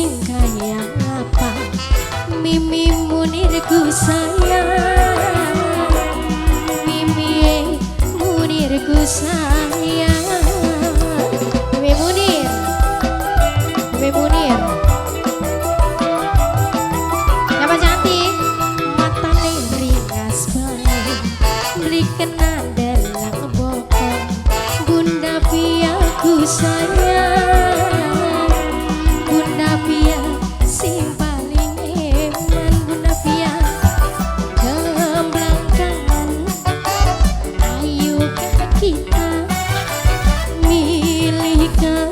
Sing kaya apa? Mimi Munirku sayang, Mimi Munirku sayang. Mimi Munir, Mimi Munir. Siapa cantik? Matane ringas bae, beli kena delang bokong. Bunda Piaku sayang, Bunda Pia sing paling eman. Bunda Pia kembangkan, ayo kita milihkan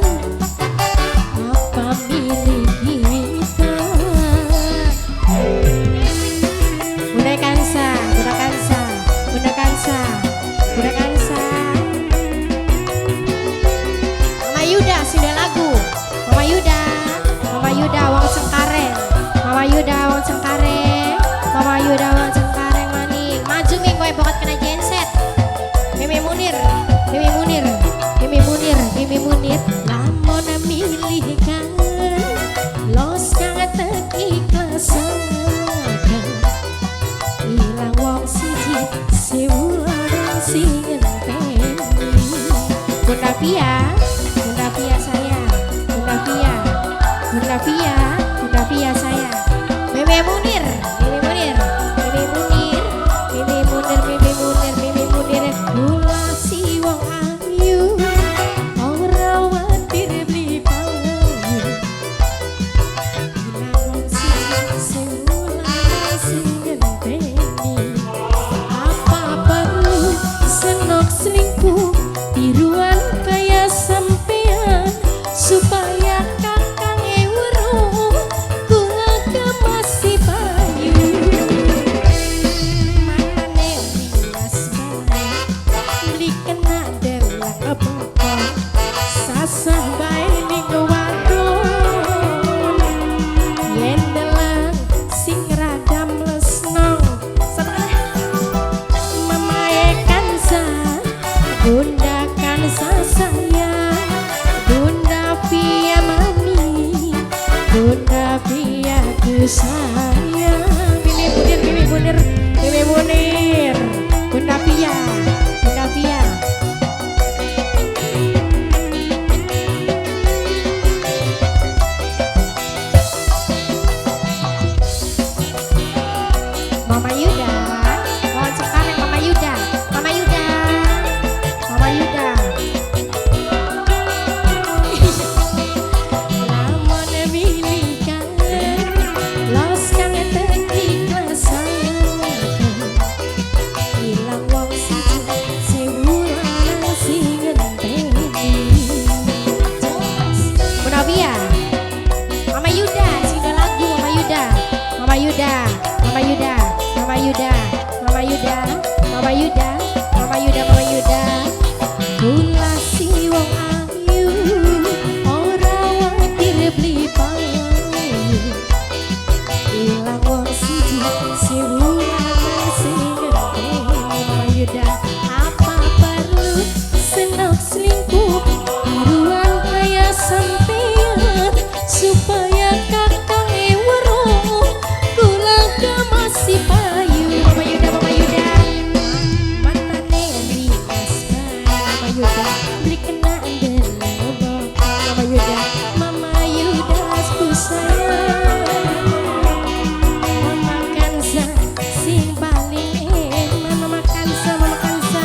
apa milih kita. Bunda Kansa, Bunda Kansa, Bunda Kansa, Bunda Kansa. Mama Yuda, sudah lagu. Mama Yuda, Mama Yuda wong Cengkareng. Mama Yuda wong Cengkareng. Mama Yuda wong Cengkareng maning. Maju mi kowe bokat kena genset. Mimi Munir, Mimi Munir, Mimi Munir, Mimi Munir. Lamun milih kan, los kang tek ikhlasaken. Ilang wong siji, sewu lanang sing ngenteni. Bunda Pia, Bunda Pia sayang, Bunda Pia, Bunda Pia, Bunda Pia sayang. Mimi Munir, Mimi Munir, Mimi Munir, Mimi Munir, Mimi Munir, Mimi Munir. Kula si wong ayu, ora watir beli payu. Ilang wong siji, sewu lanang sing ngenteni. Apa perlu senok selingkuh tiruan kaya sampean supaya kakang weruh kula masih payu. Matane rias bae, beli kena delak bokong. Sasah bae ning wadon yen delang sing rada mlesno. Mamae Kansa, Bunda Kansa sayang, Bunda Pia mami, Bunda Pia ku sayang. Mimi Munir, Mimi Munir, Mimi Munir. Bunda Pia, Bunda Pia. Mama Yuda, mohon sekarang Mama Yuda, Mama Yuda, Mama Yuda. Lamun milih kan, los kang tek ikhlasaken. Ilang wong siji, sewu lanang sing ngenteni. Jos. Bunda Pia, Mama Yuda, sudah lagu Mama Yuda, Mama Yuda, Mama Yuda, Mama Yuda, Mama Yuda, Mama Yuda, Mama Yuda, Mama Yuda. Kula si wong ayu, ora watir beli payu. Ilang wong siji, sewu lanang sing ngenteni. Mama Yuda, apa perlu senok selingkuh tiruan kaya sampean supaya kakang weruh kula masih payu. Mama Yuda, Mama Yuda. Matane rias bae, Mama Yuda, beli kena ndeleng bokong. Mama Yuda, Mama Yuda ku sayang. Mama Kansa sing paling eman. Mama Kansa, Mama Kansa.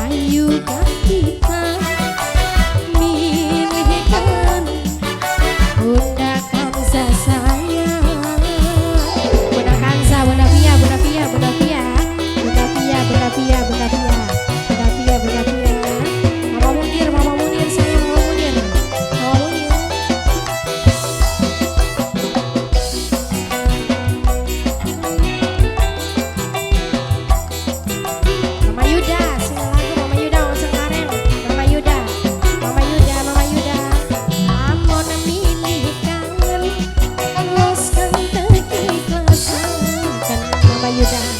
Ayo kita milihkan Bunda Kansa sayang. Bunda Kansa, Bunda Pia, Bunda Pia, Bunda Pia, Bunda Pia, Bunda Pia, Bunda Pia, Bunda Pia, Bunda Pia. Mama Munir, Mama Munir sayang, Mama Munir, Mama Munir. Mama Yuda, sing lagu Mama Yuda wong Cengkareng. Mama Yuda, Mama Yuda, Mama Yuda. Lamun milih kangen, los kang tek ikhlasaken. Mama Yuda.